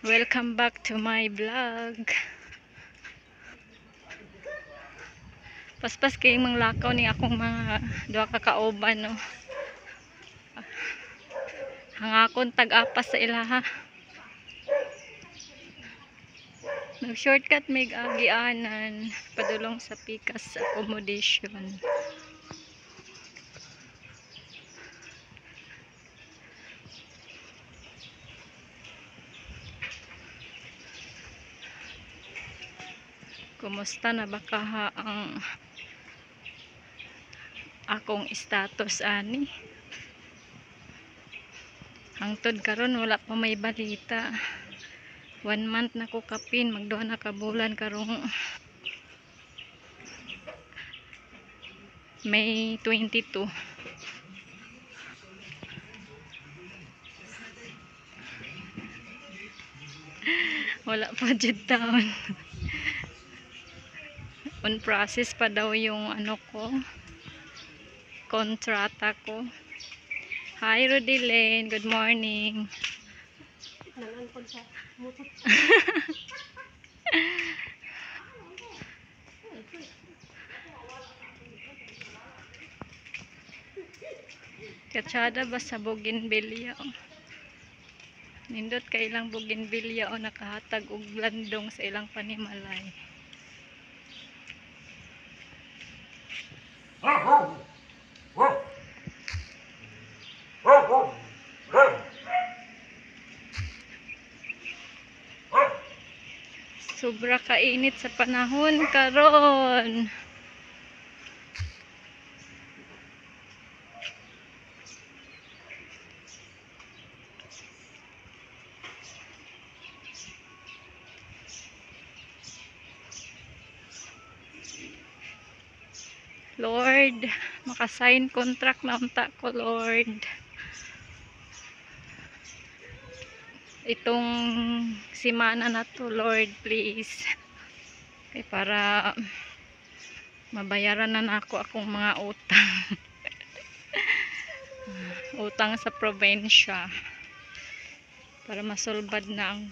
Welcome back to my vlog. Paspas kay manglakaw ni akong mga duha ka kauban, no. Hangakon tag-apas sa ilaha. Nag-shortcut mig agianan padulong sa Pikas accommodation. Kumusta na ba kaha ang akong status ani? Hangtod karon wala pa may balita. 1 month na ko kapin, magduha na ka bulan karong May 22. Wala pa jud taon. On process pa daw yung ano ko, kontrata ko. Hi Rodilyn, good morning. Katsada ba sa bougainvillea? Oh. Nindot kay ilang bougainvillea o nakahatag og landong sa ilang panimalay. Sobra kainit sa panahon karon. Lord, makasign contract na unta ko, Lord. Itong simana na to, Lord, please. Kay para mabayaran na nako akong mga utang. Utang sa probinsya. Para masulbad na ang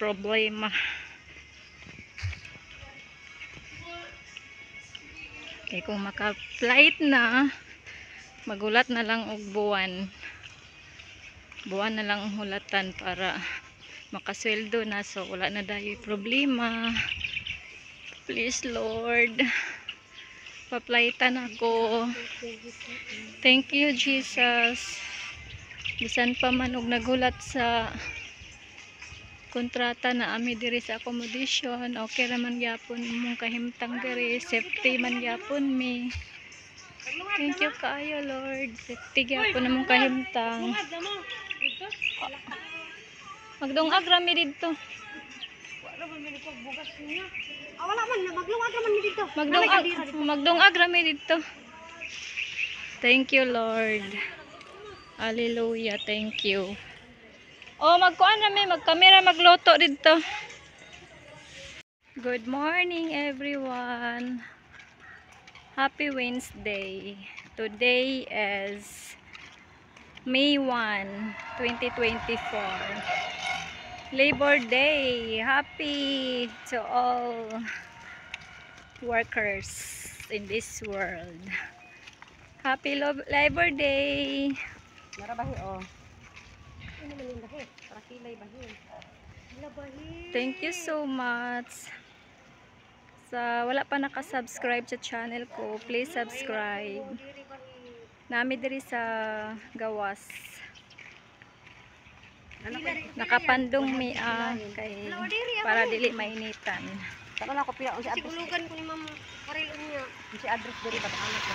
problema. Kay kung maka-flight na, magulat na lang og buwan. Buwan na lang ang hulatan para makasweldo na. So, wala na dayoy problema. Please, Lord. Pa-flightan ako. Thank you, Jesus. Bisan pa man og nagulat sa kontrata na ami diri sa accommodation, okay ra man gyapon mong kahimtang diri, safety man gyapon mi. Thank you kaayo, Lord. Safety gyapon among kahimtang. Magdungag ra mi didto. Wala man, maglungag ra man mi dito. Magdungag, magdungag ra mi didto. Thank you, Lord. Hallelujah, thank you. Oh, magkuan ra mi, magkamera, magluto didto. Good morning, everyone. Happy Wednesday. Today is May 1, 2024. Labor Day. Happy to all workers in this world. Happy Labor Day. Narabahi oh. Ano man yung bahi? Para kilay bahi. Labahi. Thank you so much. Sa wala pa nakasubscribe sa channel ko, please subscribe. Nami diri sa gawas. Nakapandong mi kay para dili mainitan. Tara na ko pila si address. Sigulugan ko ni Ma'am Karel unya. Si address diri ba anak ko.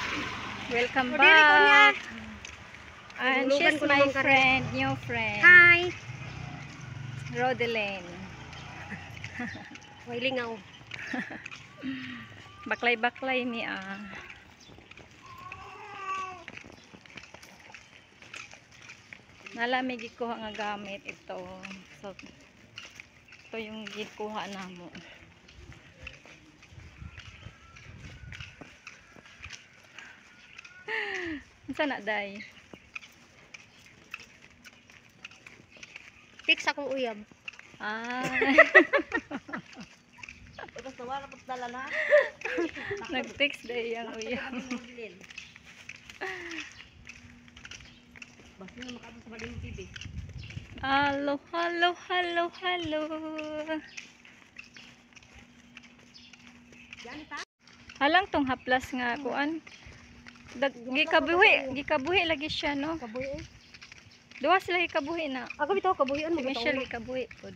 Welcome back. And she's my friend, new friend. Hi. Rodeline. Way lingaw. Baklay-baklay mi ah. Nalami gikuha nga gamit ito. So ito yung gikuha namo. Unsa na day? Nag-text akong uyab. Ah, Tapos nawala pag dala na. nag-text dahil ang uyab. Basta na makaabot sa baling TV. Hello, hello, hello, hello. Halang tong haplas nga kuan. Dag, gikabuhi, gikabuhi lagi siya, no? Kabuhi eh. Duha sila gikabuhi na. Ako bitaw kabuhian Si mo Michelle gikabuhi pod.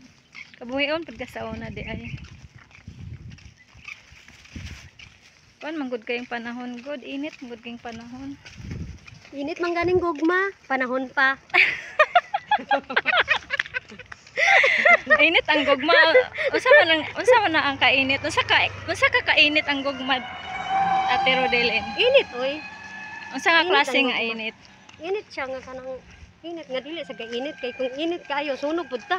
Kabuhion pud ka sa una di ay. Kuan manggod kayong panahon good, init manggod kayong panahon. Init man ganing gugma, panahon pa. Init ang gugma. Unsa man ang kainit? Unsa ka kainit ang gugma, Ate Rodelin? Init oy. Unsa nga Init klase ang nga gugma. init? Init siya nga kanang init nga dili sa init kay kung init kaayo sunog pud ta.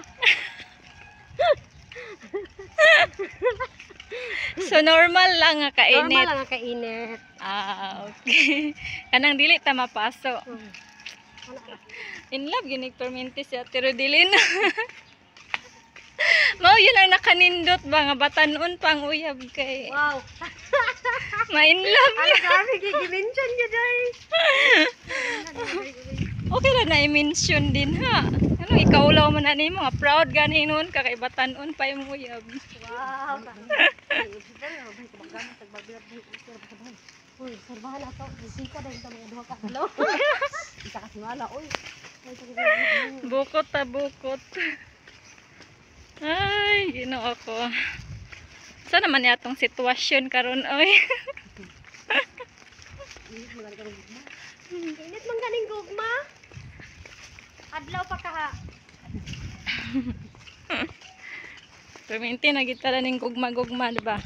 So normal lang nga Normal kainit. lang nga kainit. Ah, okay. Kanang dili ta mapaso. Wala ra. In love ginig perminti si Ate Rodelin. Mao yun ang nakanindot ba nga batanon pang uyab kay Wow. ma-in love. Ano grabe gi-mention niya day. Okay ra na i-mention din ha. Ano ikaulaw man ani mo nga proud gani noon ka kay batanon pa imong uyab. Wow. Uy, serbahan ato. Bisita dahil sa mga duha ka adlaw. Isa kasi wala, oy. Bukot ta bukot. Ay, Ginoo ko. Sa naman yatong sitwasyon karon oy? Init man ganing gugma. Adlaw pa kaha. Perminti na gid tala ning gugma-gugma, di ba?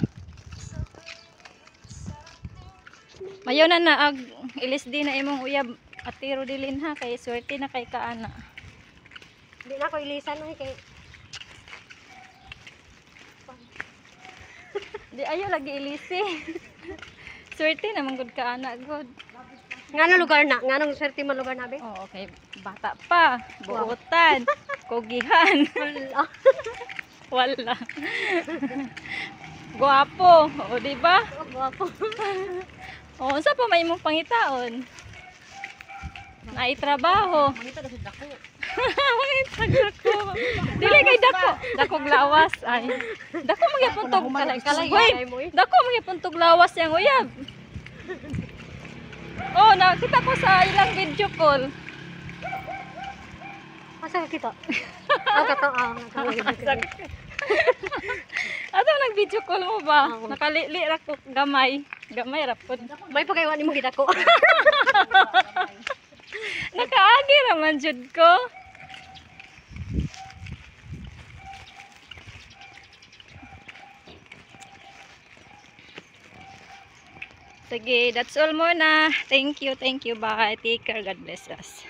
Mayo na na ag ilis di na imong uyab, Ate Rodelin, ha, kay swerte na kay kaana. Di na ko ilisan oy kay Di ayo lagi ilisi. Swerte na man gud ka ana god. Ngano lugar na? Nganong swerte man lugar na be? Oh, okay. Bata pa, buotan, kugihan. Wala. Wala. Guwapo, o di ba? Oh, gwapo. O unsa pa may imong pangitaon? Naay trabaho. Mangita na sa dako. Mangita dako. Dili kay dako. Dako lawas ay. Dako magyapon tog Kalay kalay Uy, mo eh. dako magyapon tog lawas yang uyab. Oh, nakita ko sa ilang video call. Asa ka kita? Ah, kato. Ah, kato. Ato nag video call mo ba? Oo. Nakalili ra ko gamay. Gamay ra pud. May pagaywan nimo gidako. Nakaagi ra man jud ko. Sige, that's all muna. Thank you, thank you. Bye. Take care. God bless us.